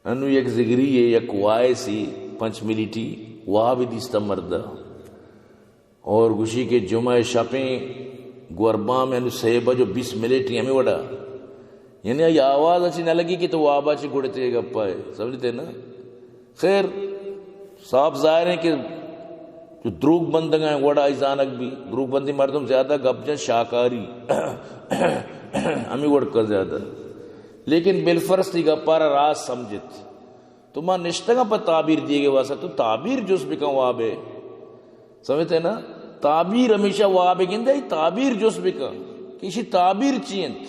انو یک ذگری یے، یک وائسی پنچ ملیٹی وابے دیستا مردا۔ اور گوشی کہ جمعہ شپیں گوربام انو سہ بج و بیست ملیٹی ہمیں وڑا۔ یعنی آئی آواز اچی نہ لگی کہ تو وابا چی گڑتے گپا ہے۔ سمجھتے نا؟ خیر، صاف ظاہر ہے کہ جو دروگ بندگاں وڑا آئی زانگ بی، دروگ بندی مردم زیادہ گپ جن شاکاری۔ ہمیں وڑ کا زیادہ۔ لیکن بالفرض تی گپارا راز سمجھت۔ تو ما نشتگاں پہ تعبیر دیگے واسطہ، تو تعبیر جست بکن وابے۔ سمجھتے نا؟ تعبیر ہمیشہ وابے گندے، تعبیر جست بکن کہ اشی تعبیر چی انت۔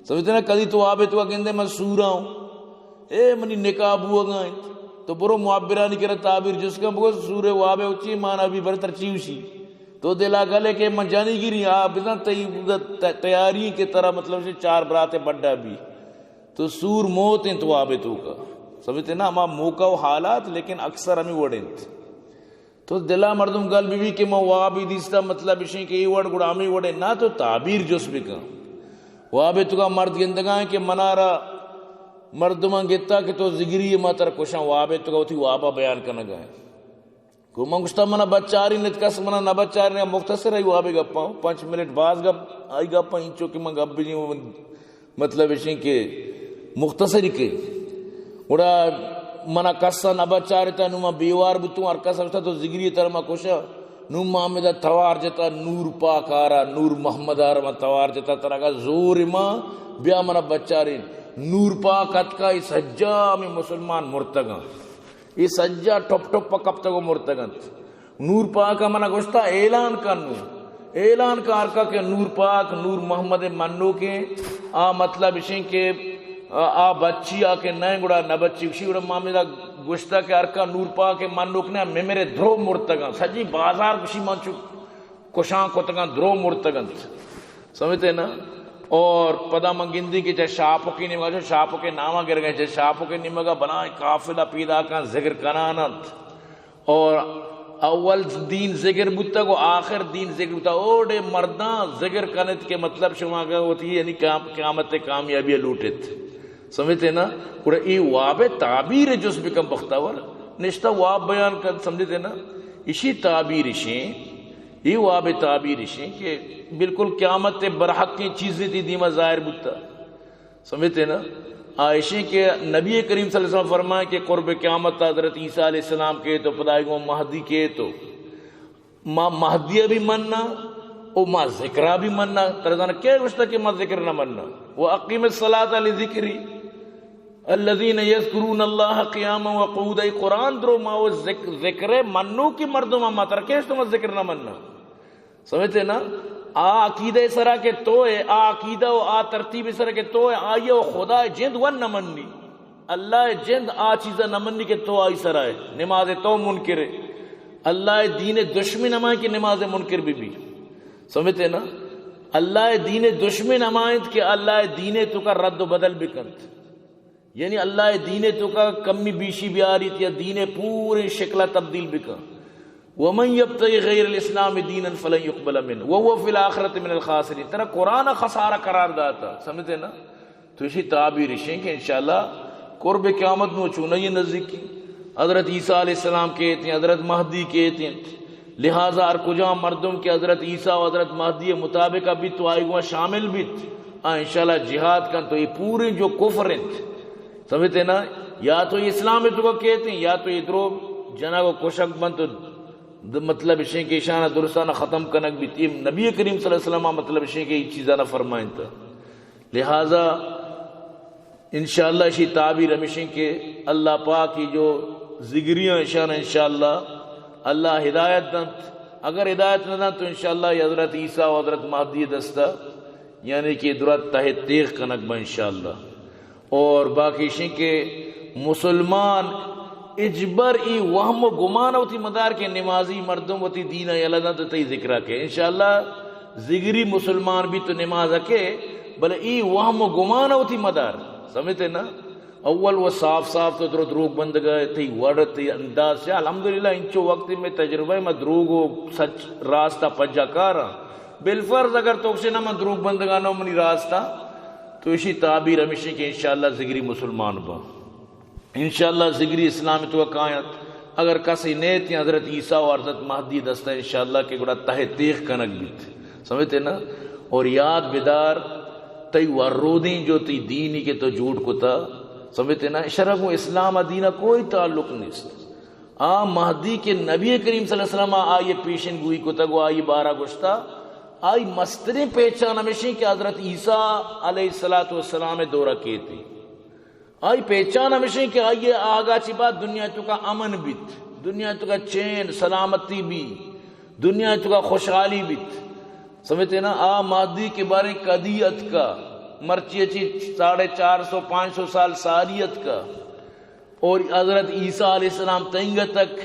سمجھتے نا؟ کدی تو وابے تو گندے من سوراں، اے منی نکاح بوگا انت۔ تو برو معبرانی کرا تعبیر جست کن، بگو سورے وابے اچی مانا بی بر ترچی اسی۔ تو دلا گلے کہ من جانی گیری، آ بزن تئی ت-، تیاری کہ ترا مطلب سے چار براتے بڈا بی۔ تو سور موت انت وابے تو کا۔ سمجھتے نا؟ ہما موقع و حالات، لیکن اکثر ہمیں وڑ انت۔ تو دلا مردم گل بی بی کہ ما وابی دیستا، مطلب اشیں کہ اے وڑ گڑا ہمیں وڑے نا، تو تعبیر جست بکن۔ وابے تو کا مرد گندگا ہیں کہ منارا مردمان گتا کہ تو ذگری ما تر کشاں، وابے تو کا وتی وابا بیان کنگا ہیں۔ گو من گوشتا، منا بچاری نت، کس منا نہ بچاری نت۔ مختصر آئی وابے گپاں، پنچ منٹ باز گپ، آئی گپاں انچو کہ من گپ بجیں، مطلب اشیں کہ مختصری کہ گڑا منا کسا نہ بچارتا، نو ما بیوار بوتوں، ہر کس گوشتا تو ذگری تر ما کشا۔ نو ما ہمدا توار جتا، نور پاک آرا، نور محمد آرا ما توار جتا، ترا گا زور ما بیا منا بچارین۔ نور پاک اتکا، ای سجا ہمیں مسلمان مرتگاں۔ اے سجا ٹپ ٹپ پہ کپتگ و مرتگ انت۔ نور پاک ء منا گوشتا، اعلان کن نوں۔ اعلان کار کا کہ نور پاک، نور محمد منوکیں، آ مطلب اشیں کہ آ، آ بچی آ کہ نئے گڑا نہ بچی، گوشی گڑا ما ہمدا گوشتا کہ ہر کا نور پاک منوک نہ، ممرے درو مرتگاں۔ سجی بازار گوشی من چو کشان کتگاں، درو مرتگ انت۔ سمجھتے نا؟ اور پدا من گندی کہ چہ شاپکی نیمگا، چہ شاپکی ناما گرگا، چہ شاپکی نیمگا بلائیں قافلہ پیدا کن، ذکر کنان انت۔ اور اول دین ذکر بوتگ و آخر دین ذکر بوتگ۔ اوڑے مرداں ذکر کنت کہ مطلب شما اگر ہوتی یعنی قیام-، قیامت کامیابی لوٹت۔ سمجھتے نا؟ گڑا اے واب تعبیر جست بکن بختاور۔ نشتہ واب بیان کن، سمجھتے نا؟ اشی تعبیر اشیں، اے واب تعبیر اشیں کہ بالکل قیامت برحق کی چیزیں تی دیما ظاہر بوتا۔ سمجھتے نا؟ آ اشیں کہ نبی کریم صلی اللہ علیہ وسلم فرمائے کہ قرب قیامت حضرت عیسیٰ علیہ السلام کے تو پدائی گو مہدی کے تو ما مہدی بھی مننا، او ما ذکرا بھی مننا۔ ترزان کیا گوشتا کہ ما ذکر نہ مننا؟ و اقیم الصلاۃ لذکری، الذین یذکرون اللہ قیاما و قعودا۔ قرآن درو ما و ذکر، ذکر منو کہ مردم ما ترکش تو ما ذکر نہ مننا۔ سمجھتے نا؟ آ عقیدہ سرا کہ تو ہے، آ عقیدہ و آ ترتیب سرا کہ تو ہے، آئیے و خدا جند ون نہ منی۔ اللہ ء جند آ چیزا نہ منی کہ تو آئی سرا ئے، نماز ء تو منکر ئے، اللہ ء دین ء دشمن ہما کہ نماز ء منکر بہ بی۔ سمجھتے نا؟ اللہ ء دین ء دشمن ہما انت کہ اللہ ء دین ء توکا رد و بدل بکنت، یعنی اللہ ء دین ء توکا کمی بیشی بیاریت یا دین ء پوریں شکل ء تبدیل بکن۔ ومن یبتغ غیر الاسلام دینا فلن یقبل منه وهو فی الاخرۃ من الخاسرین۔ ترا قرآن ء خسارہ قرار داتا، سمجھتے نا؟ تو اشی تعبیر اشیں کہ انشاءاللہ قرب قیامت نو چونہ یہ نزدیکی۔ حضرت عیسیٰ علیہ السلام کیت انت، حضرت مہدی کیت انت۔ لہذا ہر کجام مردم کہ حضرت عیسیٰ و حضرت مہدی مطابق بیت تو آئی گوما شامل بیت، آ انشاءاللہ جہاد کن تو یہ پوریں جو کفر انت۔ سمجھتے نا؟ یا تو اسلام توکا کیت انت، یا تو یہ درو جنگ و کشگ بنت تو د-، مطلب اشیں کہ اشانا درستانا ختم کنگ بیت۔ یہ نبی کریم صلی اللہ علیہ وسلم مطلب اشیں کہ یہ چیزانا فرمائنتا۔ لہذا انشاءاللہ اشی تعبیر ہمیشیں کہ اللہ پاک یہ جو ذگریاں اشان انشاءاللہ اللہ ہدایت دنت۔ اگر ہدایت نہ دنت تو انشاءاللہ یہ حضرت عیسیٰ و حضرت مہدی دستا یعنی کہ درات تہ تیغ کنگ با انشاءاللہ۔ اور باقی اشیں کہ مسلمان اجبر ای وہم و گمان وتی مدار کہ نمازی مردم وتی دین یلہ دنت تئی ذکرہ کہ انشاءاللہ ذگری مسلمان بھی تو نماز کے، بلے ای وہم و گمان وتی مدار۔ سمجھتے نا؟ اول و صاف صاف تو درو دروگ بندگا تئی وڑ تئی انداز سے۔ الحمدللہ انچو وقت میں تجربہ ہے، میں دروگ و سچ راستہ پجا کاراں۔ بالفرض اگر تو سے نہ من دروگ بندگا نہ منی راستہ، تو اشی تعبیر ہمیشیں کہ انشاءاللہ ذگری مسلمان با۔ انشاءاللہ ذگری اسلام تو کایت۔ اگر کسی نیت، حضرت عیسیٰ و حضرت مہدی دستا انشاءاللہ کہ گڑا تہ تیغ کنگ بیت۔ سمجھتے نا؟ اور یاد بدار، تئی ورودیں جو تئی دینی کہ تو جوڑ کتا، سمجھتے نا؟ شرع گوں اسلام دین کوئی تعلق نیست۔ آ مہدی کہ نبی کریم صلی اللہ علیہ وسلم آئی پیشن گوئی کتگ و آئی بارہ گوشتا، آئی مستریں پہچان ہمیشیں کہ حضرت عیسیٰ علیہ الصلوۃ والسلام دورہ کیتی۔ آئی پہچان ہمیشیں کہ آئی آگا چی بعد دنیا تو کا امن بیت، دنیا تو کا چین سلامتی بی، دنیا تو کا خوشحالی بیت۔ سمجھتے نا؟ آ مہدی کے بارے کدی اتکا، مرچی چی ساڑھے چار سو پانچ سو سال ساری اتکا۔ اور حضرت عیسیٰ علیہ السلام تنگہ تک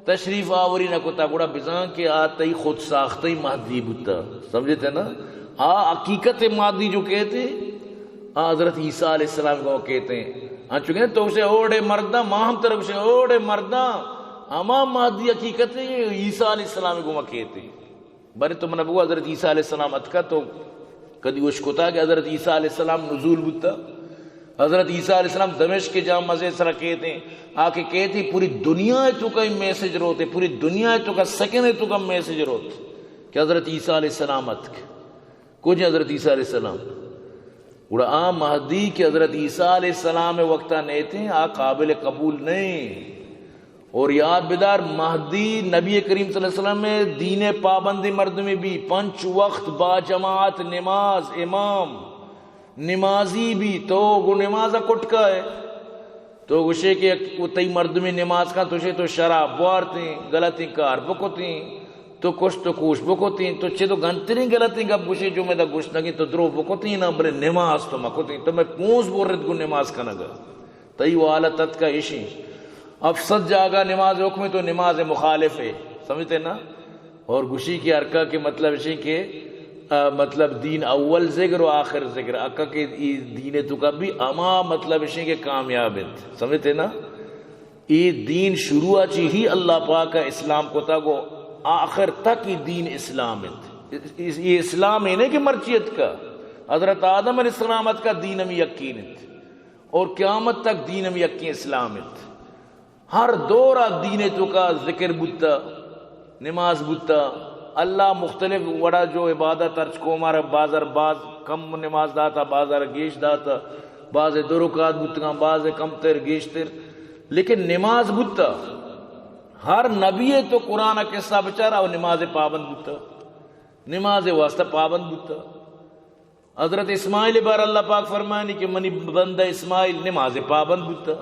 تشریف آوری نہ کتا، گڑا بزاں کہ آ تئی خود ساختہ مہدی بوتا۔ سمجھتے نا؟ آ حقیقت مہدی جو کہتے، آ حضرت عیسیٰ علیہ السلام کو کہتے ہیں۔ ہاں، چونکہ تو اسے اوڑے مردہ، ما ہم ترک سے اوڑے مردہ، ہما مہدی حقیقت ہے، عیسیٰ علیہ السلام کو ما کہتے ہیں۔ بلے تو منا بگو، حضرت عیسیٰ علیہ السلام اتکا تو کدی اشکتا کہ حضرت عیسیٰ علیہ السلام نزول بوتا؟ حضرت عیسیٰ علیہ السلام دمشق کے جامع مسجد سرا کیتے، آ کہ کیتے پوری دنیا تو کا میسج روتے، پوری دنیا تو کا سکن تو کا میسج روت کہ حضرت عیسیٰ علیہ السلام اتک۔ کجا حضرت عیسیٰ علیہ السلام؟ گڑا آ مہدی کہ حضرت عیسیٰ علیہ السلام وقتا نیتے، آ قابل قبول نہیں۔ اور یاد بدار، مہدی نبی کریم صلی اللہ علیہ وسلم دین پابندی مردمی بی، پنچ وقت با جماعت نماز، امام نمازی بی، تو گو نماز کٹکا ہے۔ تو گوشے کہ یک و تئی مردمی نماز کن، تو شے تو شراب بوارتیں، غلطیں کار بکتیں، تو کشت و کوش بکتیں، تو چے تو گنتریں غلطیں گپ گوشے جو میں دا گوشت نگیں، تو درو بکتیں نا، بلے نماز تو مکتیں، تو میں پونز برت گو نماز کنگا۔ تئی و حالت اتکا ایشیں۔ افسد جاگہ نماز حکم تو نماز مخالف ہے، سمجھتے نا؟ اور گوشی کہ ہرکا کہ مطلب اشیں کہ، آ، مطلب دین اول ذکر و آخر ذکر، اکا کہ ای دین تو کا بھی اما مطلب اشیں کہ کامیاب انت، سمجھتے نا؟ ای دین شروع چی ہی اللہ پاک اسلام کو تا گو آخر تک ای دین اسلام انت۔ ای، ای اسلام ہے نہیں کہ مرچیت کا، حضرت آدم علیہ السلام ات کا دین ہم یقین انت۔ اور قیامت تک دین ہم یکیں اسلام انت۔ ہر دور ء دین ء توکا ذکر بوتا، نماز بوتا، اللہ مختلف وڑا جو عبادت ہرچ قوم ء را باز ء باز کم نماز داتا، باز ء را گیش داتا، باز ء دو رکعت بوتگاں، باز ء کمتر گیشتر، لیکن نماز بوتا۔ ہر نبی ء تو قرآن ء قصہ بچار او نماز ء پابند بوتا، نماز ء واسطہ پابند بوتا۔ حضرت اسماعیل بار اللہ پاک فرمانی کہ منی بندہ اسماعیل نماز پابند بوتا۔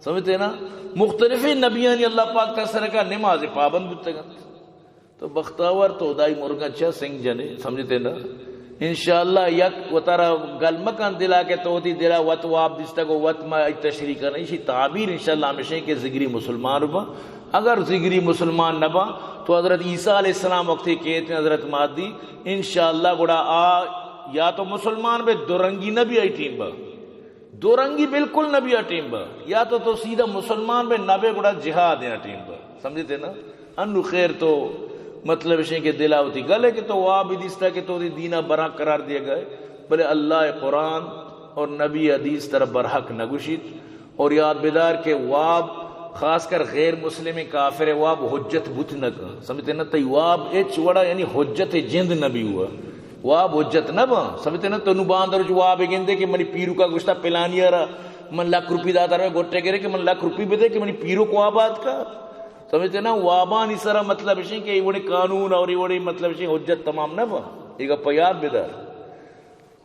سمجھتے نا؟ مختلف نبیانی اللہ پاک تسرکا نماز پابند بوتگنت۔ تو بختاور تو ہدائی مرگا چا سنگ جنے، سمجھتے نا؟ انشاءاللہ یک وتارا گل مکن دلا کہ تو دی دلا وت واب دستگ و وت ما تشریح کن۔ ایشی تعبیر انشاءاللہ ہمیشہ کہ ذگری مسلمان با۔ اگر ذگری مسلمان نہ با تو حضرت عیسیٰ علیہ السلام وقتی کہتے ہیں حضرت مہدی، انشاءاللہ گڑا آ یا تو مسلمان بے، دو رنگی نہ بی آئی ٹیم با، دو رنگی بالکل نہ بی آ ٹیم با، یا تو تو سیدھا مسلمان بے نہ بے گڑا جہاد ہے آ ٹیم با۔ سمجھتے نا؟ انو خیر تو مطلب اشیں کہ دلا ہوتی گل ہے کہ تو واب دیستا کہ تو دی دینا برا قرار دیا گئے، بلے اللہ قرآن اور نبی حدیث تر برحق نہ گوشیت۔ اور یاد بدار کہ واب خاص کر غیر مسلم کافر واب حجت بوت نہ کن۔ سمجھتے نا؟ تئی واب اچ وڑا یعنی حجت جند نہ بی ہوا۔ واب حجت نہ با۔ سمجھتے نا؟ تو نو باندر جو واب گندے کہ منی پیروکا گوشتا پلانی را من لکھ روپی داتا رہے گوٹے گرے کہ من لکھ روپی بدے کہ منی پیروک واب آت کا۔ سمجھتے نا؟ وابانی سرا مطلب اشیں کہ اے وڑے قانون اور اے وڑے مطلب اشیں حجت تمام نہ با۔ اے گپا یاد بدار۔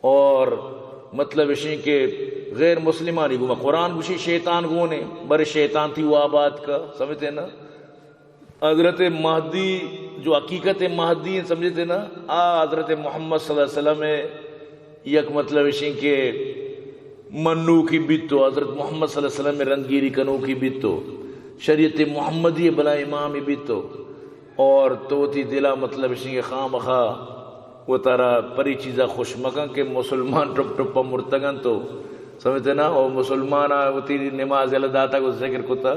اور مطلب اشیں کہ غیر مسلمانی گوما قرآن گوشی شیطان گونے، برے شیطان تھی وابات کا، سمجھتے نا؟ حضرت مہدی جو حقیقت مہدی ہیں، سمجھتے نا؟ آ حضرت محمد صلی اللہ علیہ وسلم ہے، یک مطلب اشیں کہ منوکی بیتو، حضرت محمد صلی اللہ علیہ وسلم رندگیری کنوکی بیتو، شریعت محمدی بلا امام بیتو۔ اور تو وتی دلا مطلب اشیں کہ خامخا وتارا پری چیزا خوش مکن کہ مسلمان ٹپ ٹپ مرتگن تو سمجھتے نا؟ او مسلمان وتی نماز یلہ داتا کو ذکر کتا،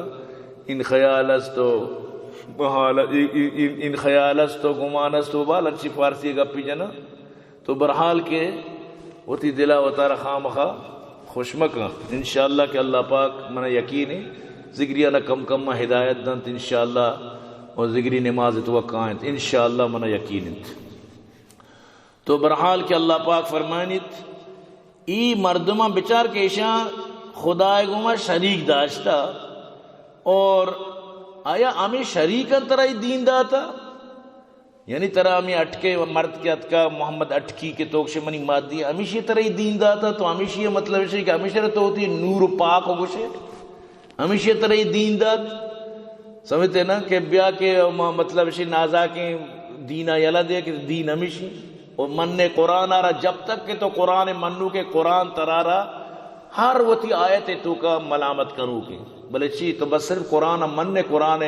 ان خیال است و حال، ان، ان، ان خیال است و گمان است و بال اچھی فارسی گپی جنا۔ تو برحال کہ وتی دلا وتارا خامخا خوش مکن۔ انشاءاللہ کہ اللہ پاک منا یقین ہے، ذگریانا کم کم ہدایت دنت انشاءاللہ، اور ذگری نماز تو کائنت انشاءاللہ، منا یقین انت۔ تو بہرحال کہ اللہ پاک فرمائنیت، ای مردمان بچار کہ ایشان خدائے گوما شریک داشتا، اور آیا ہمیں شریکاں ترا ای دین داتا؟ یعنی ترا ہمیں اٹکے و مرد کہ اتکا، محمد اٹکی کہ تو گشے منی مادی، ہمیشی ترا ای دین داتا؟ تو ہمیشی مطلب ہے کہ ہمیشی تو ہوتی نور و پاک و گشے، ہمیشی ترا ای دین دات؟ سمجھتے نا کہ بیا کہ ما مطلب ہے نازاکیں دینا یلا دے کہ دین ہمیشی۔ و من قرآن آرا، جب تک کہ تو قرآن منو کہ قرآن ترارا ہر وتی آیت توکا ملامت کنو کہ، بلے چی تو بس صرف قرآن من، قرآن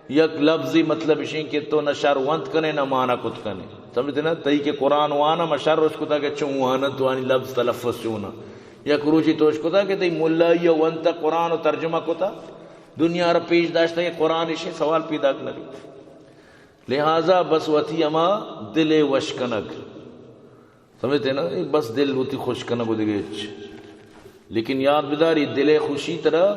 یک لفظی مطلب اشیں کہ تو نہ شر ونت کنے نہ مانا کت کنے۔ سمجھتے نا؟ تئی کہ قرآن وانا، ما شر اس کتا کہ چون وانا، تو آنی لفظ تلفظ چونا۔ یک روچی تو اس کتا کہ تئی ملائی ونت قرآن و ترجمہ کتا، دنیا را پیش داشتا کہ قرآن اشیں، سوال پیدا نہ بیت۔ لہذا بس وتی ہما دل وش کنگ۔ سمجھتے نا؟ اے بس دل وتی خوش کنگ و دگہ ہچ۔ لیکن یاد بدار، اے دل خوشی ترا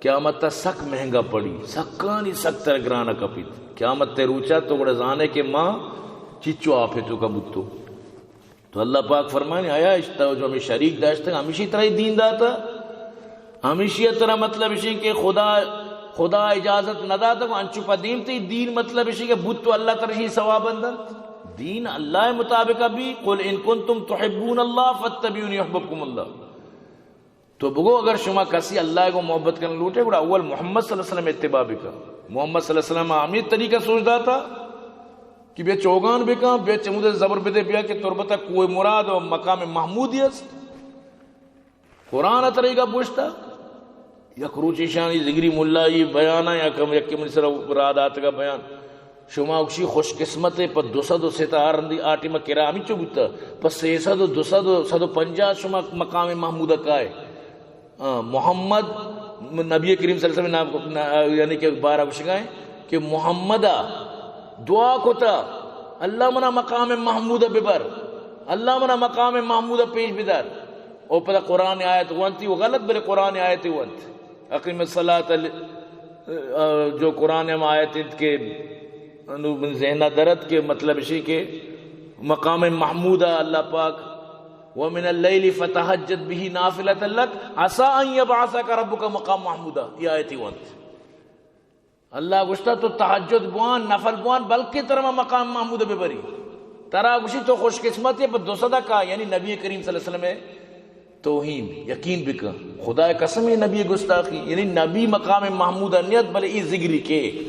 قیامت تا سک مہنگا پڑی، سکانی سک ترا گرانا کپیت۔ قیامت تے روچا تو گڑا زانے کہ ما چچو آپے توکا بوتو۔ تو اللہ پاک فرمانی، آیا اشتا جو ہمیں شریک داشتگ، ہمیشی ترا ای دین داتا؟ ہمیشی ترا مطلب اشی کہ خدا، خدا اجازت نہ داتا، انچو پہ دیم تی دین مطلب اشی کہ بوت تو اللہ ترا شی ثواب دنت۔ دین اللہ مطابق بھی، قل ان کنتم تحبون اللہ فاتبعونی یحببکم اللہ۔ تو بگو، اگر شما کسی اللہ کو محبت کرنا لوٹے، گڑا اول محمد صلی اللہ علیہ وسلم اتباع بکا۔ محمد صلی اللہ علیہ وسلم ہمیں طریقہ سوچ داتا کہ بیا چوگان بکا، بیا چمود زبر بدے، بیا کہ تربت کوہ مراد و مقام محمودی است۔ قرآن ء ترا اے گپ گوشتہ؟ یک روچے شانی ذگری ملا ای بیان ء یا کم یکے منی سر ء را داتگ ء بیان، شما گوشی خوش قسمت ء پہ دو سد و سے تا آ رندی آ ٹیم ء کرا ہمینچو بوتہ، پہ سے سد و دو سد و سد و پنجاہ شما مقام محمود ء کائے۔ آ، محمد نبی کریم صلی اللہ علیہ وسلم نام، نا-، یعنی کہ بارہ گوشگائیں کہ محمد ء دعا کتا، اللہ منا مقام محمود ء ببر، اللہ منا مقام محمود ء پیش بدار۔ او پدا قرآن آیت وانتی، و غلط، بلے قرآن آیت وانت، اقیم الصلاۃ ال-، آ، جو قرآن ہم آیت انت کہ انو من ذہن درت کہ مطلب اشی کہ مقام محمود اللہ پاک، ومن اللیل فتہجد بہ نافلۃ لک عسی ان یبعثک ربک مقام محمودا، یہ آیت وانت۔ اللہ گوشتا تو تہجد بوان، نفل بوان، بلکہ ترا ما مقام محمود ببری۔ ترا گوشی تو خوش قسمت ہے، پر دو صدقہ، یعنی نبی کریم صلی اللہ علیہ وسلم ہے توہین، یقین بکن۔ خدا قسم ہے نبی گستاخی، یعنی نبی مقام محمود نیت، بلے ای ذگری کے،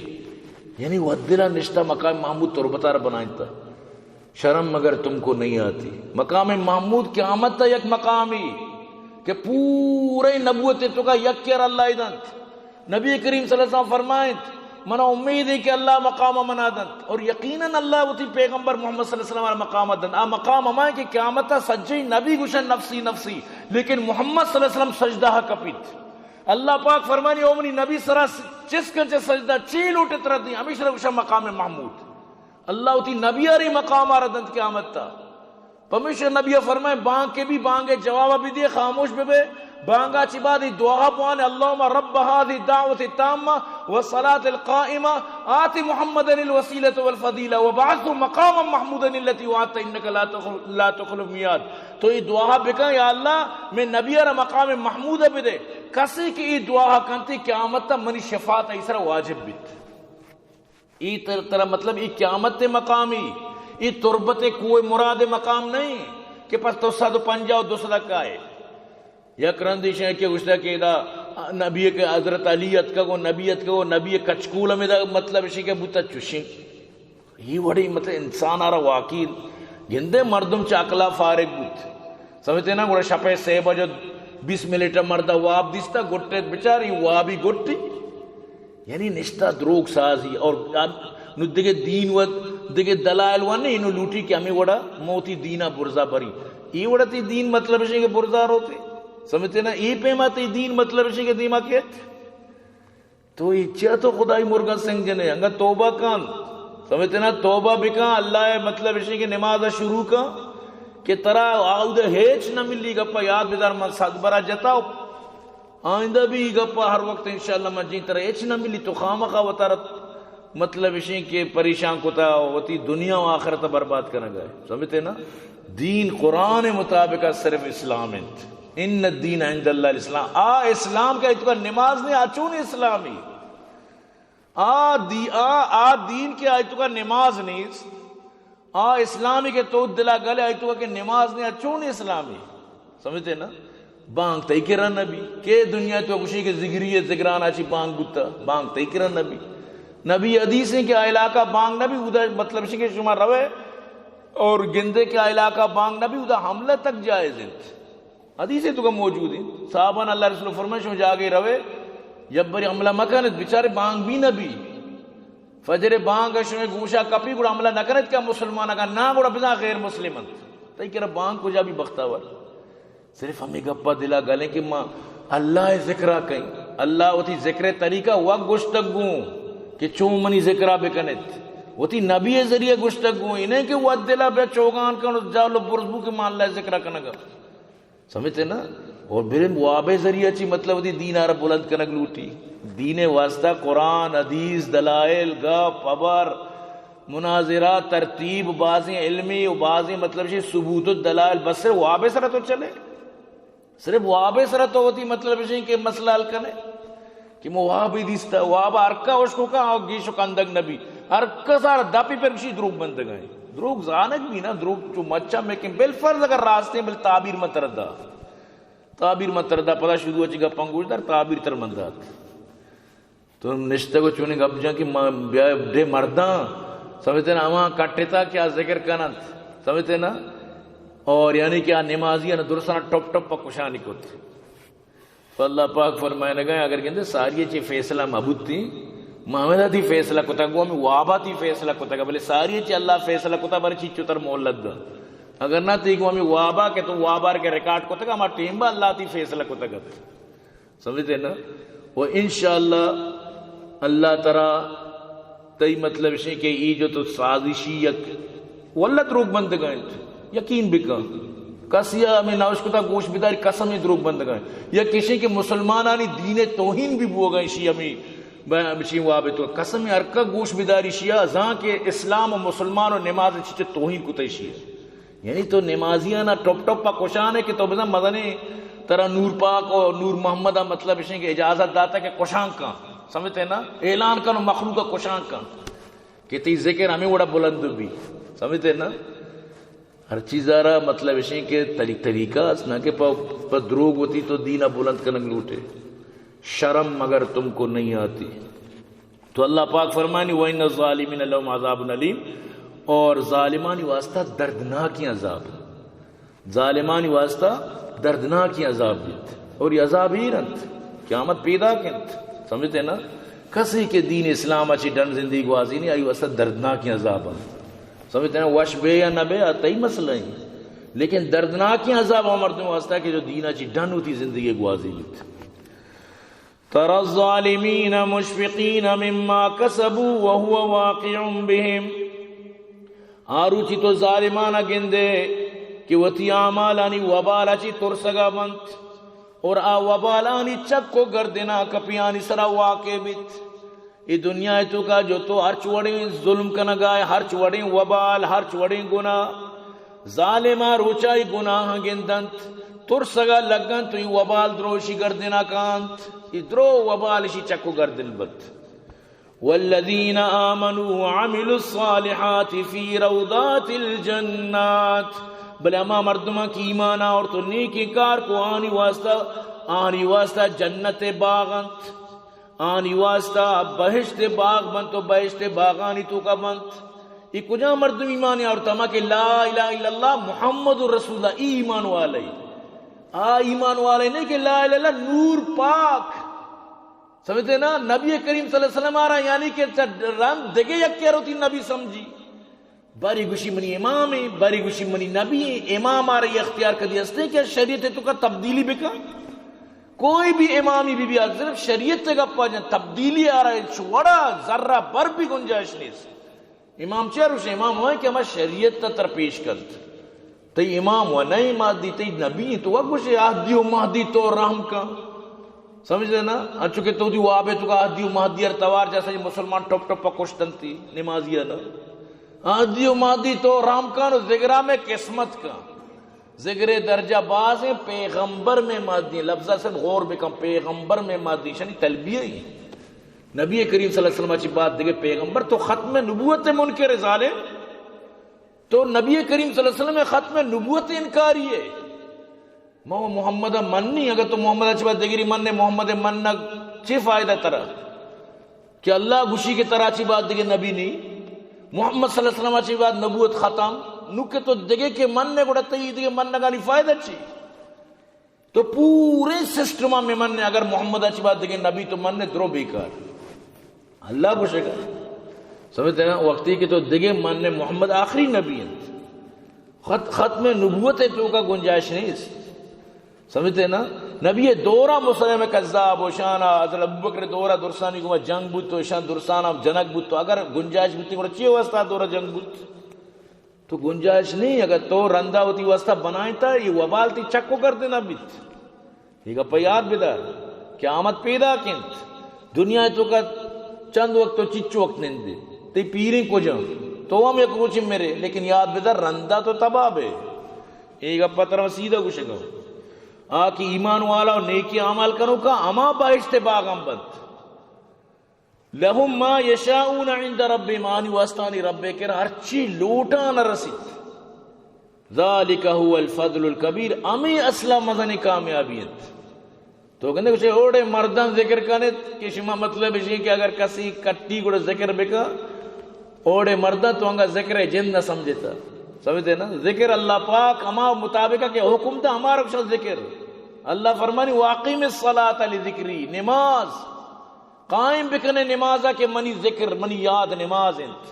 یعنی وہ دلا نشتا مقام محمود تربتار بنائنتا۔ شرم مگر تم کو نہیں آتی۔ مقام محمود قیامت تا یک مقامی کہ پورے نبوت تو کا یک کر اللہ دنت۔ نبی کریم صلی اللہ علیہ وسلم فرمائنت، منا امید ہے کہ اللہ مقام منا دنت، اور یقیناً اللہ وتی پیغمبر محمد صلی اللہ علیہ وسلم مقام دنت۔ آ مقام ہمائیں کہ قیامت سجی نبی گوشن نفسی نفسی، لیکن محمد صلی اللہ علیہ وسلم سجدہ کپیت۔ اللہ پاک فرمانی، او منی نبی سرا چس کن چہ سجدہ، چی لوٹے ترا دی، ہمیشہ گوشن مقام محمود۔ اللہ وتی نبی آرے مقام آرا دنت قیامت تا۔ پمیشا نبی فرمائے، بانگ کے بھی بانگ جواب بھی دے، خاموش بے بے۔ بانگا چی بعد ای دعا بوانے، اللهم رب هذه الدعوة التامة والصلاة القائمة آت محمدا الوسيلة والفضيلة وابعثه مقاما محمودا الذي وعدته إنك لا تخلف، لا تخلف الميعاد۔ تو ای دعا بکن، یا اللہ، میں نبی آرا مقام محمود بدے۔ کسی کہ ای دعا کنتی قیامت تا منی شفاعت ایسر واجب بیت۔ ای تر-، ترا مطلب ای قیامت تے مقامی، ای تربت کوہ مراد مقام نہیں کہ پس تو سد و پنجاہ و دو سد کائے۔ یک رندی شے کہ گوشتا کہ ادا نبی کے حضرت علی اتکگو، نبی اتکگو، نبی کچکول ہمیں دا مطلب شے کہ بوتا چوشیں۔ ای وڑی مطلب انسان آرا واقعی گندے مردم چا عقلا فارغ بوت۔ سمجھتے نا، گڑا شپے سے بجے بیس منٹ مردا واب دیستا، گٹے بچار، ای وابی گٹی۔ یعنی نشتہ دروگ سازی اور نو دگہ دین و دگہ دلائل و نہیں، نو لوٹی کہ ہمیں وڑا موتی دینا برزا بری۔ ای وڑا تی دین مطلب ہے کہ برزا روتے۔ سمجھتے نا؟ ای پیما تی دین مطلب ہے کہ دیما کیت۔ تو ای چیا تو خدائی مرگا سنگ جنے؟ انگا توبہ کن۔ سمجھتے نا؟ توبہ بکن، اللہ ہے مطلب ہے کہ نماز شروع کن۔ کہ ترا آودہ ہچ نہ ملی۔ گپا یاد بدار، من صد برا جتا، آئندہ بھی گپا ہر وقت انشاءاللہ من جی، ترا ہچ نہ ملی، تو خامخا وتارا مطلب اشیں کہ پریشان کتا، وتی دنیا و آخرت برباد کنگا ہے۔ سمجھتے نا؟ دین قرآن مطابق صرف اسلام انت۔ ان الدین عند اللہ الاسلام۔ آ اسلام کہ آئی توکا نماز نہیں، آ چون اسلامی؟ آ دی-، آ، آ دین کہ آئی توکا نماز نیست، آ اسلامی کہ تو دلا گلے آئی توکا کہ نماز نہیں، آ چون اسلامی؟ سمجھتے نا؟ بانگ تئی کرا نبی۔ کہ دنیا تو گوشی کہ ذگری ہے، ذگرانا چی بانگ بوتا، بانگ تئی کرا نبی۔ نبی حدیث ہیں کہ آ علاقہ بانگ نبی، ادا مطلب شی کہ شما روے اور گندے کہ آ علاقہ بانگ نبی، ادا حملہ تک جائز انت۔ حدیث توکا موجود ہیں۔ صحابہ نے اللہ رسول فرمائے، شما جاگے روے، یک بری حملہ مکنت، بچارے بانگ بھی نبی۔ فجر بانگ شما گوشا کپی، گڑا حملہ نہ کنت کہ مسلمان، اگر نہ گڑا بزاں غیر مسلم انت۔ تئی کرا بانگ کجا بھی بختاور۔ صرف ہمیں گپا دلا گلیں کہ ما اللہ ذکرا کہیں۔ اللہ وتی ذکر طریقہ وقت گوشتگ گوں کہ چون منی ذکرا بکنت۔ وتی نبی ذریعہ گوشتگ گوں، انہیں کہ وقت دلا بیا چوگان کن و جا لو برز بو کہ ما اللہ ذکرا کنگا۔ سمجھتے نا؟ اور برے واب ذریعہ چی مطلب دی دین آرا بلند کنگ لوٹی۔ دین واسطہ قرآن، حدیث، دلائل، گپ، خبر، مناظرہ، ترتیب، بازیں علمی و بازیں مطلب شی ثبوت الدلائل، بس صرف واب سرا تو چلے۔ صرف واب سرا تو وتی مطلب شی کہ مسئلہ حل کنے۔ کہ مو واب ہی دیستا، واب ہر کا اشکو کا، آ گیش و کندگ نبی۔ ہر کسار دپی پر کشی دروگ بندگائیں۔ دروگ زانگ بھی نا، دروگ چو مچا میکن۔ بالفرض اگر راستے بل تعبیر متردا۔ تعبیر متردا، پدا شروع چی گپاں گوش دار، تعبیر تر مندات۔ تو نشتگ و چونی گپ جان کہ ما بیا ڈے مرداں، سمجھتے نا، ہما کٹتا کیا ذکر کنت، سمجھتے نا؟ اور یعنی کہ آ نمازی نا درساں ٹپ ٹپ پا کشانی کت۔ تو اللہ پاک فرمائنگا، اگر گندے ساری چی فیصلہ مبوتی، ما ہمیں تھی فیصلہ کتا گو، ہمیں وابا تھی فیصلہ کتا گا، بلے ساری چی اللہ فیصلہ کتا، بلے چیچو تر مولد دا۔ اگر نہ تھی گو ہمیں وابا کہ تو وابار کے ریکارڈ کتا گا، ہما ٹیم با اللہ تھی فیصلہ کتا گا۔ سمجھتے نا؟ و انشاءاللہ اللہ ترا تئی مطلب شے کہ ای جو تو سازشی یک واللہ دروگ بندگا انت، یقین بکن۔ کسی ہمیں نوش کتا گوش بداری قسم دروگ بندگا انت۔ یا کشے کہ مسلمانانی دین توہین بھی بوگا شی ہمیں ب-، بچی واب تو قسم ہر کا گوش بداری شیا زان کہ اسلام و مسلمان و نماز چچے توہین کتا شیا۔ یعنی تو نمازیانا ٹپ ٹپ پا کشانے کہ تو بزن مزنے ترا نور پاک و نور محمد مطلب اشیں کہ اجازت داتا کہ کشان کن، سمجھتے نا؟ اعلان کن و مخلوق کشان کن کہ تی ذکر ہمیں وڑا بلند بھی، سمجھتے نا؟ ہر چیزارا مطلب اشیں کہ طریق-، طریقہ است، نہ کہ پا، پا دروگ وتی تو دینا بلند کنگ لوٹے۔ شرم مگر تم کو نہیں آتی۔ تو اللہ پاک فرمانی، وَإِنَّ الظَّالِمِينَ لَهُمْ عَذَابٌ أَلِيمٌ، اور ظالمانی واسطہ دردناکیں عذاب۔ ظالمانی واسطہ دردناکیں عذاب بیت۔ اور یہ عذاب ہی رنت۔ قیامت پیدا کنت۔ سمجھتے نا؟ کسی کہ دین اسلام اچی ڈن زندگی گوازی نہیں، آئی واسطہ دردناکیں عذاب انت۔ سمجھتے نا؟ وش بے یا نہ بے، آ تئی مسئلہ ہیں۔ لیکن دردناکیں عذاب ہم مردم واسطہ کہ جو دین اچی ڈن ہوتی زندگی گوازی بیت۔ ترى الظالمين مشفقين مما كسبوا وهو واقع بهم۔ آ روچی تو ظالمانا گندے کہ وتی اعمالانی وبالا چی ترسگا بنت اور آ وبالانی چک و گردنا کپیانی سرا واقع بیت۔ اے دنیا توکا جو تو ہرچ وڑیں ظلم کنگا ئے، ہرچ وڑیں وبال، ہرچ وڑیں گناہ، ظالما روچا اے گناہ گندنت، ترسگا لگنت، تو اے وبال دروشی گردنا کانت، اے درو وبال اشی چک و گردن بنت۔ والذين آمنوا وعملوا الصالحات في روضات الجنات۔ بلے ہما مردماں کہ ایمان آورت و نیکیں کار کو، آنی واسطہ، آنی واسطہ جنت باغ انت۔ آنی واسطہ بہشت باغ بنت و بہشت باغانی توکا بنت۔ اے کجا مردم ایمان آورت؟ ہما کہ لا الہ الا اللہ محمد رسول اللہ، ای ایمان والے۔ آ ایمان والے نہیں کہ لا الہ الا اللہ نور پاک۔ سمجھتے نا؟ نبی کریم صلی اللہ علیہ وسلم آرا یعنی کہ چا رند دگے یک کروتی نبی سمجھی۔ باری گوشی منی امام ہیں، باری گوشی منی نبی ہیں۔ امام آرا یہ اختیار کدی ہستے کہ شریعت توکا تبدیلی بکن؟ کوئی بھی امامی بھی، بھی صرف شریعت تے گپا جن، تبدیلی آرا ہچ وڑا ذرہ بر بھی گنجائش نیست۔ امام چیا روشے؟ امام ہوئے کہ ہما شریعت تا تر پیش کنت۔ تئی امام و نئے مہدی، تئی نبی، تو وا گوشے عہدی و مہدی تو رحم کن۔ سمجھتے نا؟ انچو کہ تو دی وابے تو کا عہدی و مہدی ہر توار جیسا یہ مسلمان ٹپ ٹپ پا کشتنتی نمازی نا۔ عہدی و مہدی تو رحم کن و ذکرہ میں قسمت کن۔ ذکر درجہ باز ہیں، پیغمبر میں مہدی ہیں۔ لفظہ سے غور بکن، پیغمبر میں مہدی، شنی تلبیہ ہی۔ نبی کریم صلی اللہ علیہ وسلم چی بات دیگه پیغمبر تو ختم نبوت منکر ظالم۔ تو نبی کریم صلی اللہ علیہ وسلم ختم نبوت انکاری ہے۔ ما محمد منی، اگر تو محمد چی بات دگری من نے، محمد منگ چی فائدہ ترا؟ کہ اللہ گوشی کہ ترا چی بات دگے نبی نہیں، محمد صلی اللہ علیہ وسلم چی بات نبوت ختم، نو کہ تو دگے کہ من نے گڑا تئی دگے منگانی فائدہ چی؟ تو پورے سسٹم میں من نے، اگر محمد چی بات دگے نبی تو من نے درو بیکار۔ اللہ گوشے گا۔ سمجھتے نا؟ وقتی کہ تو دگے من نے محمد آخری نبی انت۔ خط-، ختم نبوت تو کا گنجائش نہیں۔ سمجھتے نا؟ نبی دورا مسلم کذاب و شانا حضرت ابوبکر دورا درسانی گما جنگ بوت تو شان درسانا جنگ بوت تو اگر گنجائش بوتی گڑا چی واسطہ دورا جنگ بوت؟ تو گنجائش نہیں، اگر تو رندا وتی واسطہ بنائیں تا یہ وبال تی چکو کر دینا بیت۔ یہ گپا یاد بدار، قیامت پیدا کنت۔ دنیا تو کا چند وقت تو چچ وقت نندے، تی پیریں کجا، تو ہم یک روچی میرے، لیکن یاد بدار رندا تو تباہ بے۔ یہ گپا ترا سیدھا گوشگا۔ آ کہ ایمان والا و نیکی اعمال کنو کا ہما بہشت باغم بنت۔ لهم ما يشاءون عند ربهم، آنی واسطہ آنی رب کر ہرچی لوٹان رسیت۔ ذلك هو الفضل الكبير، ہمیں اصلا مزنی کامیابی انت۔ تو گندے کچھ اوڑے مردان ذکر کنت کہ شما مطلب اسی کہ اگر کسی کٹی گڑا ذکر بکا، اوڑے مردان تو انگا ذکر جن نہ سمجھتا۔ سمجھتے نا؟ ذکر اللہ پاک ہما مطابقہ کہ حکم دا ہمارا کچھ ذکر۔ اللہ فرمانی، واقم الصلاة لذکری، نماز قائم بکنے نمازا کہ منی ذکر، منی یاد نماز انت۔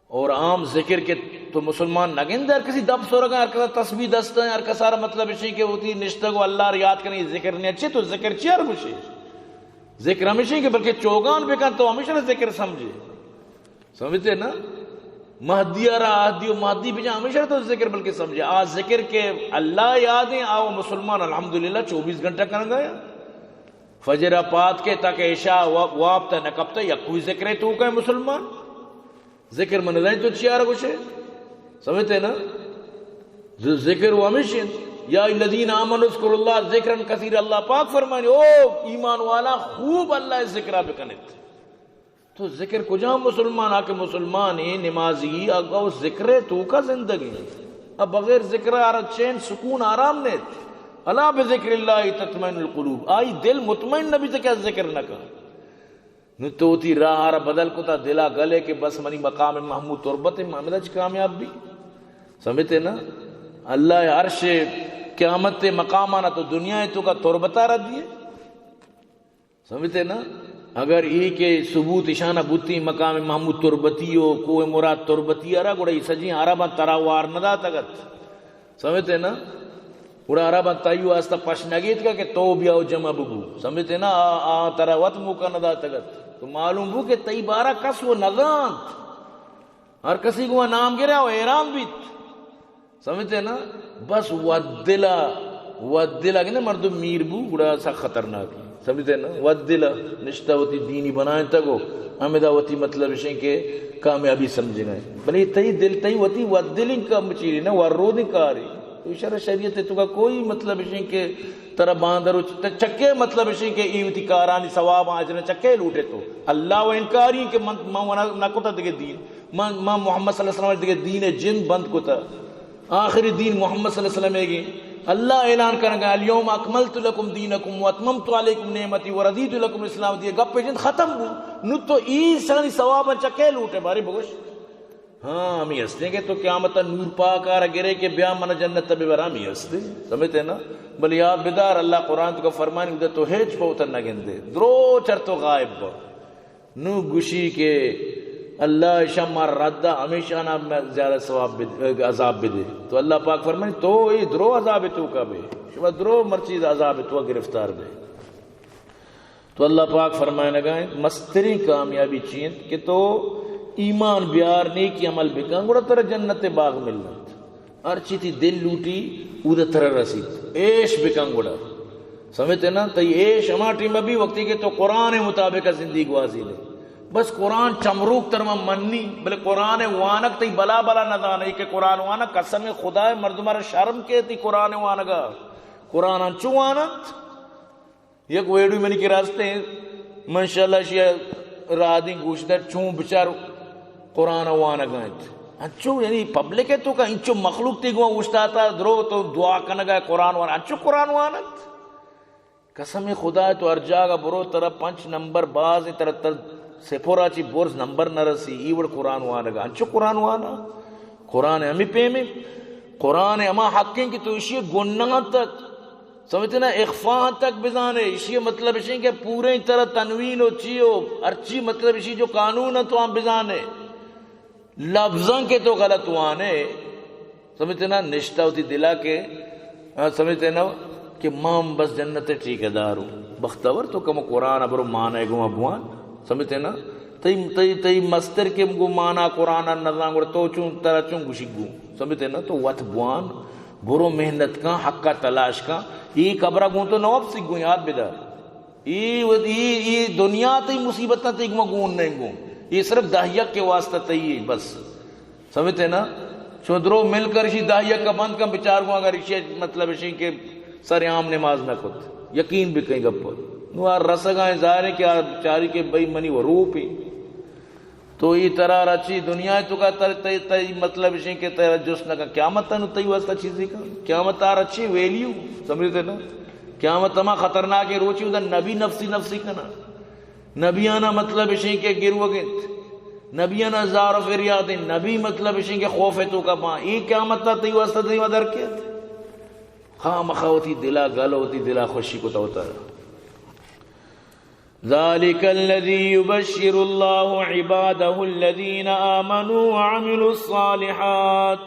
اور عام ذکر کہ تو مسلمان نہ گندے، ہر کسی دب سورگا، ہر کسا تسبیح دستا، ہر کسا را مطلب اسی کہ ہوتی نشتگ و اللہ را یاد کرنے، یہ ذکر نہیں۔ اچھے تو ذکر چی ہر گوشے؟ ذکر ہمیشہ کہ بلکہ چوگان بکن تو ہمیشہ ذکر سمجھے۔ سمجھتے نا؟ مہدی را عہدی و مہدی بجا ہمیشہ تو ذکر بلکہ سمجھے۔ آ ذکر کہ اللہ یاد ہیں، آ مسلمان الحمدللہ چوبیس گھنٹہ کرنگا ہے۔ فجر ء پاد کے تاکہ عشاء وا-، واب تہ نہ کپتہ، یکوئی ذکرے تو کئے مسلمان؟ ذکر من زانیں تو چیار گوشے؟ سمجھتے نا؟ ز-، ذکر و ہمیش انت۔ یا الذین آمنوا اذکروا اللہ ذکرا کثیرا، اللہ پاک فرمانی، او ایمان والا خوب اللہ ذکرہ بکنت۔ تو ذکر کجام مسلمان؟ آ کہ مسلمان ہیں، نمازی، اگا وہ ذکر ہے تو کا زندگی؟ اب بغیر ذکر آرا چین سکون آرام نیت۔ الا بذکر اللہ تطمئن القلوب۔ آئی دل مطمئن نبی تو کیا ذکر نہ کن؟ نو تو وتی راہ آرا بدل کتا، دلا گلے کہ بس منی مقام محمود تربت ہے، محمد اچ کامیاب بھی۔ سمجھتے نا؟ اللہ عرش قیامت مقامانا تو دنیا تو کا تربتا را دیے۔ سمجھتے نا؟ اگر ای کہ ثبوت اشانا بوتی مقام محمود تربتی و کوہ مراد تربتی ارا، گڑا ای سجیں عرباں ترا وار نہ داتگت۔ سمجھتے نا؟ گڑا عرباں تئی واسطہ پش نہ گیتگا کہ تو بیا و جمع ببو۔ سمجھتے نا؟ آ، آ ترا وت موقع نہ داتگت۔ تو معلوم بو کہ تئی بارہ کس و نزانت۔ ہر کسی گوں نام گرا و حیران بیت۔ سمجھتے نا؟ بس ودلا، ودلا کہ مردم میر بو، گڑا سک خطرناک۔ سمجھتے نا؟ ودلا نشتہ وتی دینی بنائیں تگو، ہمدا وتی مطلب اشیں کہ کامیابی سمجھے گئے۔ بلے تئی دل، تئی وتی ودلیں کم چیری نا، ورودیں کاری۔ تو شر شریعت تو کا کوئی مطلب اشیں کہ ترا باندر و چ-، چکے مطلب اشیں کہ ای وتی کارانی ثواب اجر چکے لوٹے تو۔ اللہ و انکاری کہ من، من ونا نہ کتا دگہ دین۔ من، من محمد صلی اللہ علیہ وسلم دگہ دین جند بند کتا۔ آخری دین محمد صلی اللہ علیہ وسلم گی۔ اللہ اعلان کرنگا، الیوم اکملت لکم دینکم و اتممت علیکم نعمتی و رضیت لکم الاسلام دین۔ گپ جند ختم بو۔ نو تو ایسانی ثواب چکے لوٹے باری بگوش۔ ہاں، ہمیں ہستیں کہ تو قیامت نور پاک آرا گرے کہ بیا من جنت ببر، ہمیں ہستے۔ سمجھتے نا؟ بلے یاد بدار، اللہ قرآن تو کا فرمانی، ادھر تو ہیچ پوتا نہ گندے۔ درو چر تو غائب با۔ نو گوشی کہ اللہ شما رد ہمیشہ نا زیادہ ثواب بد-، عذاب بدے۔ تو اللہ پاک فرمانی، تو اے درو عذاب تو کا بے۔ شما درو مرچی عذاب تو گرفتار بے۔ تو اللہ پاک فرمائنگا انت، مستریں کامیابی چی انت کہ تو ایمان بیار، نیکی عمل بکن، گڑا ترا جنت باغ ملنت۔ ہرچی تئی دل لوٹی، اودا ترا رسیت۔ عیش بکن گڑا۔ سمجھتے نا؟ تئی عیش ہما ٹیم بی وقتی کہ تو قرآن مطابق زندگی گوازینے۔ بس قرآن چمروک تر من منی، بلے قرآن وانگ تئی بلا بلا نہ زانے کہ قرآن وانگ قسم خدا مردم را شرم کے تئی قرآن وانگا۔ قرآن انچو وانت، یک ویڈیو منی کرا است ایں، من انشاءاللہ اشی ءَ راہ دیں گوش دار، چون بچار قرآن ءَ وانگ ءَ انت۔ انچو یعنی پبلک ءِ توکا انچو مخلوق تئی گوں اوشتاتا درو تو دعا کنگ ءَ قرآن وان، انچو قرآن وان انت۔ قسم خدا ءَ تو ہر جاگہ برو ترا پنچ نمبر باز انت، ترا تر سپورا چی برز نمبر نہ رسی، ای وڑ قرآن وانگ ءَ انچو قرآن وانا۔ قرآن ہمیں پیم انت، قرآن ہما حق انت کہ تو اشی گناہ تک سمجھتے نا، اخفاء تک بزانے، اشی مطلب اشیں کہ پورے طرح تنوین و چی و ہرچی مطلب اشی جو قانون ہے تو ہم بزانے۔ لفظاں کے تو غلط وانے، سمجھتے نا، نشتہ ہوتی دلا کے، ہاں، سمجھتے نا کہ مام بس جنت ٹھیکیدار ہوں۔ بختور تو کم قرآن ابرو مانے گو ابوان، سمجھتے نا، تئی، تئی، تئی مستر کے گو مانا قرآن نزان گڑ تو چون ترا چون گوشی گو، سمجھتے نا، تو وت بوان، برو محنت کن، حق ءَ تلاش کن۔ ای قبر ءَ گوں تو نہ وپسی گوں، یاد بدار۔ ای ود-، ای، ای دنیا تئی مصیبت نہ تئی گوں گون نہیں گوں۔ ای صرف دہ یک کے واسطہ تئی بس۔ سمجھتے نا؟ شما درو مل کر اشی دہ یک کا بند کن بچار گوں، اگر اشی مطلب اشی کہ سر عام نماز نہ کت۔ یقین بکیں گپ۔ نو آ رسگائیں ظاہر ہے کہ آ چاری کے بھئی منی وروپی۔ تو ای ترا رچی دنیا تو کا تر، تئی، تئی مطلب اشیں کہ ترا جست نہ کن۔ قیامت نو تئی واسطہ چیزی کن۔ قیامت آ رچی ویلیو، سمجھتے نا؟ قیامت ہما خطرناک روچی ہوتا نبی نفسی نفسی کنا۔ نبیانا مطلب اشیں کہ گروگ انت۔ نبیانا زار و فریاد انت۔ نبی مطلب اشیں کہ خوف تو کا باں۔ ای قیامت تا تئی واسطہ تئی در کے۔ خامخا ہوتی دلا گل ہوتی دلا خوشی کو تو تر۔ ذلك الذي يبشر الله عباده الذين آمنوا وعملوا الصالحات۔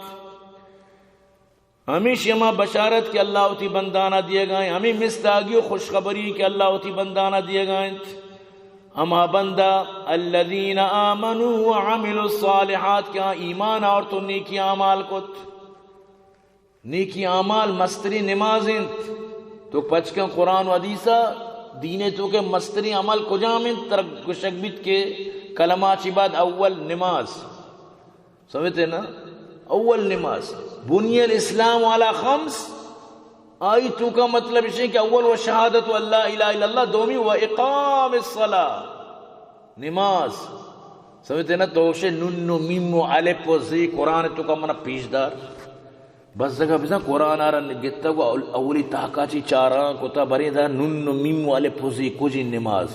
ہمیش ہما بشارت کہ اللہ وتی بندانا دیگا ہیں، ہمیں مستاگی و خوشخبری کہ اللہ وتی بندانا دیگا ہیں۔ ہما بندہ الذين آمنوا وعملوا الصالحات کہ آ ایمان آورت و نیکی اعمال کت۔ نیکی اعمال مستریں نماز انت۔ تو پچ کن قرآن و حدیثا، دین ءِ توکا مستریں عمل کجام انت؟ ترا گوشگ بیت کہ کلمہ چی بعد اول نماز۔ سمجھتے نا؟ اول نماز۔ بني الإسلام على خمس، آئی توکا مطلب اشیں کہ اول و شہادت و لا الہ الا اللہ، دومی و اقام الصلاة، نماز۔ سمجھتے نا؟ تو شے نون و میم و الف و زی قرآن توکا منا پیش دار۔ بزگا بزاں قرآن ءَ را گتگ و اول-، اولی تاکا چی چاراں کتا، بریں دا نون و میم و الف و زی کجی نماز۔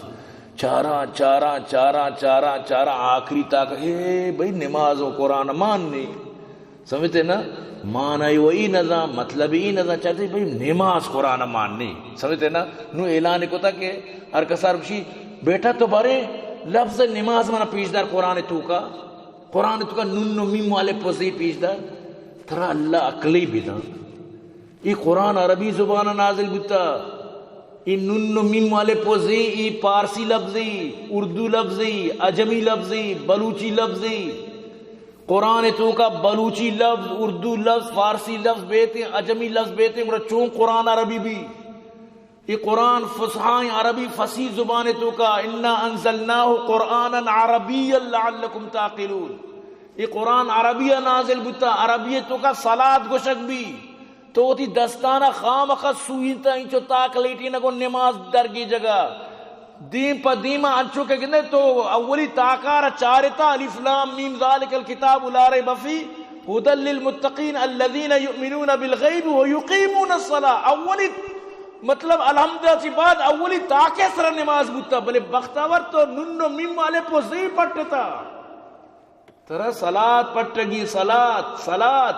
چاراں، چاراں، چاراں، چاراں، چاراں، آخری تاک، اے بھئی نماز و قرآن مان نی۔ سمجھتے نا؟ معنی و ای نزان، مطلب ای نزان، چاہتے بھئی نماز قرآن مان نی۔ سمجھتے نا؟ نو اعلان کتا کہ ہر کسار بشی، بیٹا تو بارے لفظ نماز منا پیش دار قرآن توکا۔ قرآن توکا نون و میم و الف و زی پیش دار۔ ترا اللہ عقلی بدان۔ ای قرآن عربی زبان نازل بوتا۔ ای نون و میم و الف و زی، ای پارسی لفظی، اردو لفظی، عجمی لفظی، بلوچی لفظی۔ قرآن توکا بلوچی لفظ، اردو لفظ، فارسی لفظ بیتے، عجمی لفظ بیتے، گڑا چون قرآن عربی بی؟ ای قرآن فصحائیں عربی فصیح زبان توکا، انا انزلناه قرآنا عربیا لعلکم تعقلون۔ ای قرآن عربی نازل بوتا، عربی توکا صلات گوشگ بی۔ تو وتی دستانا خامخا سوئینتا انچو تاک لیٹینگ و نماز درگی جگہ۔ دیم پہ دیم انچو کہ گندے تو اولی تاکار چارتا، الف لام میم ذلک الکتاب لا ریب فیہ ہدی للمتقین الذین یؤمنون بالغیب و یقیمون الصلاة۔ اولی مطلب الحمد چی بعد اولی تاکے سر نماز بوتا، بلے بختاور تو نون و میم الف و زی پٹتا۔ ترا صلات پٹگی، صلات، صلات۔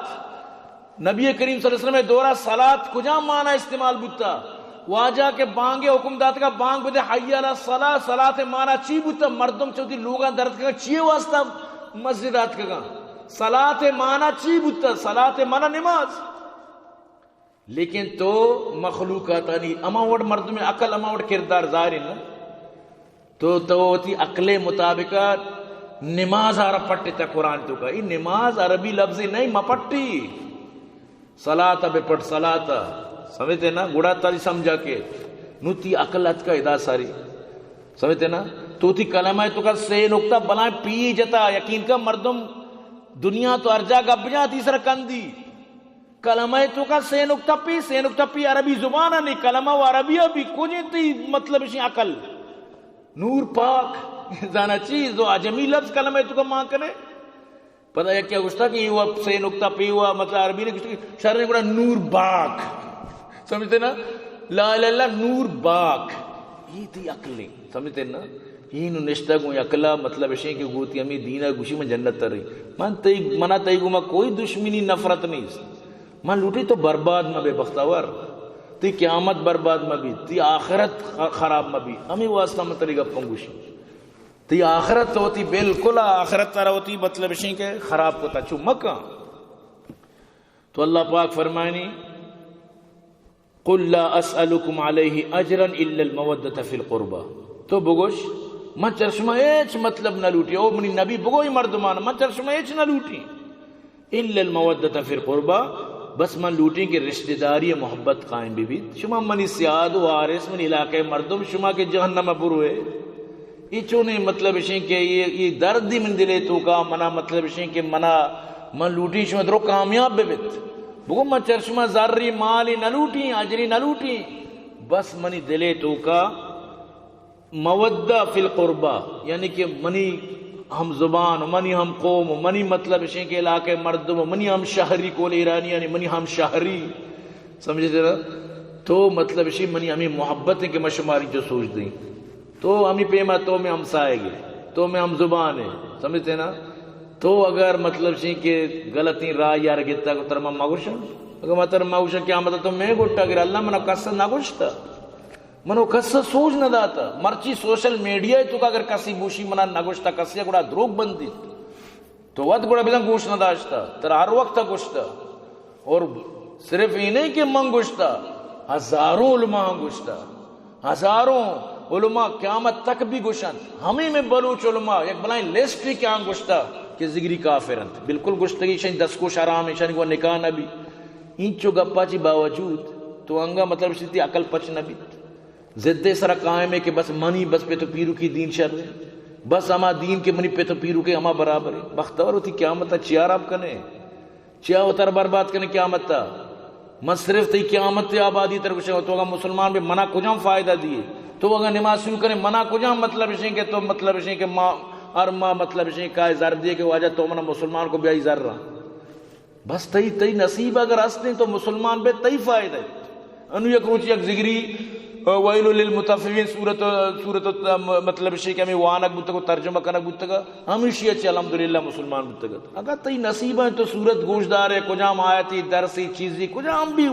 نبی کریم صلی اللہ علیہ وسلم دورا صلات کجام معنی استعمال بوتا؟ واجہ کہ بانگ حکم داتگا، بانگ بدے، حی علی الصلاة، صلات معنی چی بوتا؟ مردم چوتی لوگاں درد کگا، چیے واسطہ مسجد آتکگا؟ صلات معنی چی بوتا؟ صلات معنی نماز۔ لیکن تو مخلوقاتانی ہما وڑ مردم عقل، ہما وڑ کردار ظاہر ہے نا۔ تو، تو وتی عقل مطابق نماز آرا پٹتا قرآن توکا۔ ای نماز عربی لفظ نہیں، مپٹی۔ صلاۃ بہ پٹ، صلاۃ۔ سمجھتے نا؟ گڑا تری سمجھا کہ نو تی عقل اتکا ادا ساری۔ سمجھتے نا؟ تو تی کلمہ تو کا سے نقطہ بلائیں پی جتا، یقین کا مردم دنیا تو ہر جا گپ جا تی سر کندی۔ کلمہ تو کا سے نقطہ پی، سے نقطہ پی عربی زبان نہیں، کلمہ و عربی بھی کجے تی مطلب اسی عقل۔ نور پاک، زانا چیز و عجمی لفظ کلمہ تو کا مان کنے۔ پدا یکے گوشتا کہ یہ ہوا سے نقطہ پی ہوا، مطلب عربی نے گوشتا کہ شر نے گوڑا نور باک۔ سمجھتے نا؟ لا الہ الا اللہ نور باک۔ یہ تی عقل ہے۔ سمجھتے نا؟ یہ نو نشتہ گوں عقلہ، مطلب اشیں کہ گوتی ہمیں دینہ گوشی من جنت تر رہی۔ من تئی، منا تئی گوما کوئی دشمنی نفرت نہیں۔ من لوٹی تو برباد مہ بے بختور۔ تی قیامت برباد مہ بی، تی آخرت خ-، خراب مہ بی۔ ہمیں واسطہ من تری گپاں گوشی۔ تئی آخرت تو وتی بالکل آخرت ترا وتی مطلب اشیں کہ خراب کتا چو مکن۔ تو اللہ پاک فرمائنی، قل لا اسألکم علیہ اجرا الا المودۃ فی القربی۔ تو بگوش، من چر شما ہچ مطلب نہ لوٹی۔ او منی نبی، بگو اے مردمان، من چر شما ہچ نہ لوٹی۔ الا المودۃ فی القربی، بس من لوٹیں کہ رشتہ داری محبت قائم بہ بیت۔ شما منی سیاد و وارث، منی علاقہ مردم، شما کہ جہنم بروے۔ یہ چونیں مطلب اشیں کہ یہ، یہ درد دی من دلے تو کا منا مطلب اشیں کہ منا، من لوٹیں شما درو کامیاب بہ بیت۔ بگو من چر شما زری مالی نہ لوٹیں، اجری نہ لوٹیں، بس منی دلے تو کا مودہ فی القربی، یعنی کہ منی ہم زبان و منی ہم قوم و منی مطلب اشیں کہ علاقہ مردم و منی ہم شہری کول ایرانی، یعنی منی ہم شہری، سمجھتے نا؟ تو مطلب اشیں منی ہمیں محبت ہے کہ میں شماری جو سوچ دیں۔ تو ہمیں پیما تو میں ہمسائے گے، تو میں ہم زبان ہے، سمجھتے نا؟ تو اگر مطلب اشیں کہ غلطیں راہ یار گتا کو ترما مگوشن، اگر میں تر مگوشن قیامت تو میں گٹا گر اللہ منا کس نہ گوشتا۔ منو کس سوج نہ داتا۔ مرچی سوشل میڈیا تو کا اگر کسی بوشی منا نہ گوشتا کسی گڑا دروگ بندی۔ تو وت گڑا بزن گوش نہ داشتا۔ ترا ہر وقت گوشتا۔ اور صرف یہ نہیں کہ من گوشتا، ہزاروں علماء گوشتا۔ ہزاروں علماء قیامت تک بھی گوشنت۔ ہمیں میں بلوچ علماء یک بلائیں لسٹ کیا گوشتا کہ زگری کافر انت۔ بالکل گوشتگی شن دستکوش حرام ہے، شن کو نکاح نہ بھی۔ انچو گپا چی باوجود تو انگا مطلب شتی عقل پچ نہ بیت۔ ضد سرا قائم ہے کہ بس منی بس پت و پیروکی دین شر ہے۔ بس ہما دین کہ منی پت و پیروکے ہما برابر ہے۔ بختور وتی قیامت چیا رب کنے؟ چیا وتر برباد کنے قیامت تا؟ من صرف تئی قیامت تے آبادی تر گوشے تو اگا مسلمان بے منا کجام فائدہ دیے؟ تو اگا نماز شروع کنے منا کجام مطلب اشیں کہ تو مطلب اشیں کہ ما ہر ما مطلب اشیں کائے زر دیے کہ واجہ تو منا مسلمان کو بیائی زر رہا۔ بس تئی، تئی نصیب اگر ہستیں تو مسلمان بے تئی فائدہ ہے۔ انو یک روچ یک ذگری، آ، ویل للمطففین سورت، سورت، آ، م-، مطلب شی کہ ہمیں وانگ بوتگ و ترجمہ کنگ بوتگ، ہمیشی اچ الحمدللہ مسلمان بوتگ۔ اگر تئی نصیب ہے تو سورت گوشدار ہے، کجام آیتی درسی چیزی، کجام بھی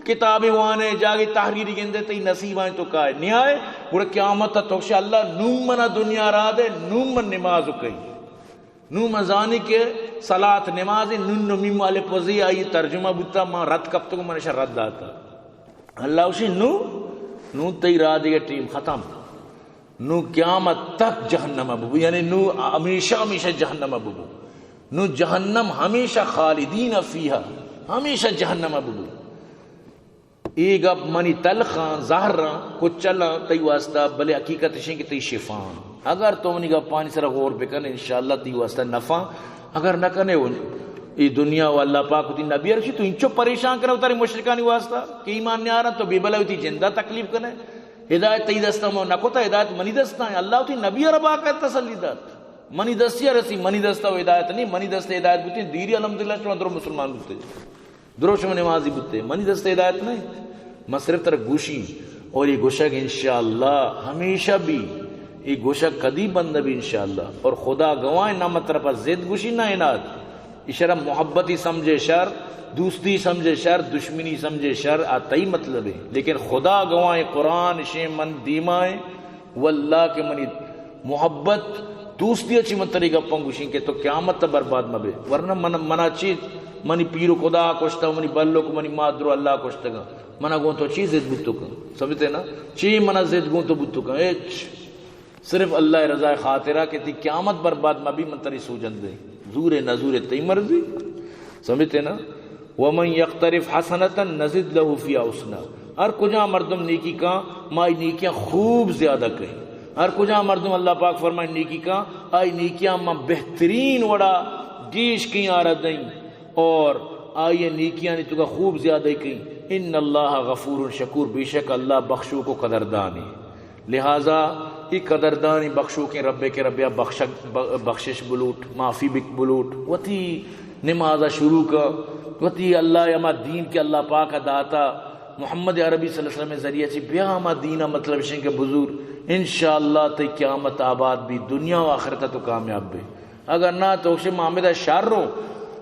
کتابی وانے، جاگی تحریری گندے، تئی نصیب ہے تو کائے۔ نیائے، گڑا قیامت تا توکشے اللہ نوم منا دنیا را دے، نوم من نماز کئی۔ نوں من زانی کہ صلاۃ نماز، نون و میم الف و زی آئی ترجمہ بوتا، من رد کپتگوں، من اشا رد داتا۔ اللہ اشی نوں، نوں تئی راہ دیگہ ٹیم ختم۔ نوں قیامت تک جہنم ببو، یعنی نوں ہمیشہ ہمیشہ جہنم ببو۔ نوں جہنم ہمیشہ خالدین فیہا، ہمیشہ جہنم ببو۔ اے گپ منی تلخاں، زہراں، کچلاں تئی واسطہ، بلے حقیقت اشیں کہ تئی شفاں۔ اگر تو منی گپانی سرا غور بکن، انشاءاللہ تئی واسطہ نفعاں۔ اگر نہ کنے، اے دنیا و اللہ پاک وتی نبی ارشی، تو انچو پریشان کنے وتارے مشرکانی واسطہ کہ ایمان نیاراں، تو بے بلا وتی جندا تکلیف کنے۔ ہدایت تئی دستا مو نہ کتا، ہدایت منی دستا ہیں۔ اللہ وتی نبی ارا باقاعدہ تسلی دات۔ منی دستی رسی، منی دستا و ہدایت نہیں، منی دست ہدایت بوتی، دیری الحمدللہ شما درو مسلمان بوتے۔ درو شما نمازی بوتے، منی دست ہدایت نہ انت۔ من صرف ترا گوشی، اور یہ گوشگ انشاءاللہ ہمیشہ بھی، یہ گوشگ کدی بند نہ بھی انشاءاللہ۔ اور خدا گواہ نہ من ترا پہ ضد گوشی نہ اناد۔ اشرا محبتی سمجھے شر، دوستی سمجھے شر، دشمنی سمجھے شر، آ تئی مطلب ہے۔ لیکن خدا گواہ قرآن شے من دیما ہے، واللہ کہ منی محبت دوستی اچی من تری گپاں گوشیں کہ تو قیامت تا برباد مبے، ورنہ من، منا چی منی پیر و خدا کشتا، منی بلک، منی مادر و اللہ کشتگا، منا گوں تو چی ضد بوتو کن؟ سمجھتے نا؟ چی منا ضد گوں تو بوتو کن؟ ہچ۔ صرف اللہ رضا خاطرہ کہ تی قیامت برباد مبی من تری سوجن دے۔ زور نہ زور تئی مرضی۔ سمجھتے نا؟ ومن یقترف حسنة نزد له فیها حسنا۔ ہر کجا مردم نیکی کاں، ما آئی نیکیاں خوب زیادہ کئیں۔ ہر کجا مردم، اللہ پاک فرمائے، نیکی کاں، آئی نیکیاں ما بہترین وڑا گیش کئیں، آرا دئیں، اور آئی نیکیانی توکا خوب زیادہ کئیں۔ ان اللہ غفور شکور، بے شک اللہ بخشوک و قدردانے۔ لہذا اے قدردانی بخشوکیں ربے کہ ربیا بخشگ، ب-، بخشش بلوٹ، معافی بک بلوٹ، وتی نمازا شروع کا، وتی اللہ ہما دین کہ اللہ پاک داتا، محمد عربی صلی اللہ علیہ وسلم ذریعہ چی بیا ہما دینا مطلب شنگ بزور، انشاءاللہ تئی قیامت آباد بی، دنیا و آخرت تو کامیاب بی۔ اگر نہ تو شے محمد شر رو،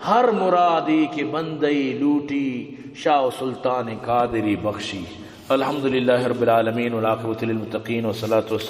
ہر مرادی کہ بندئی لوٹی، شاہ و سلطان قادری بخشی۔ الحمدللہ رب العالمین، والعاقبۃ للمتقین، والصلاۃ والسلام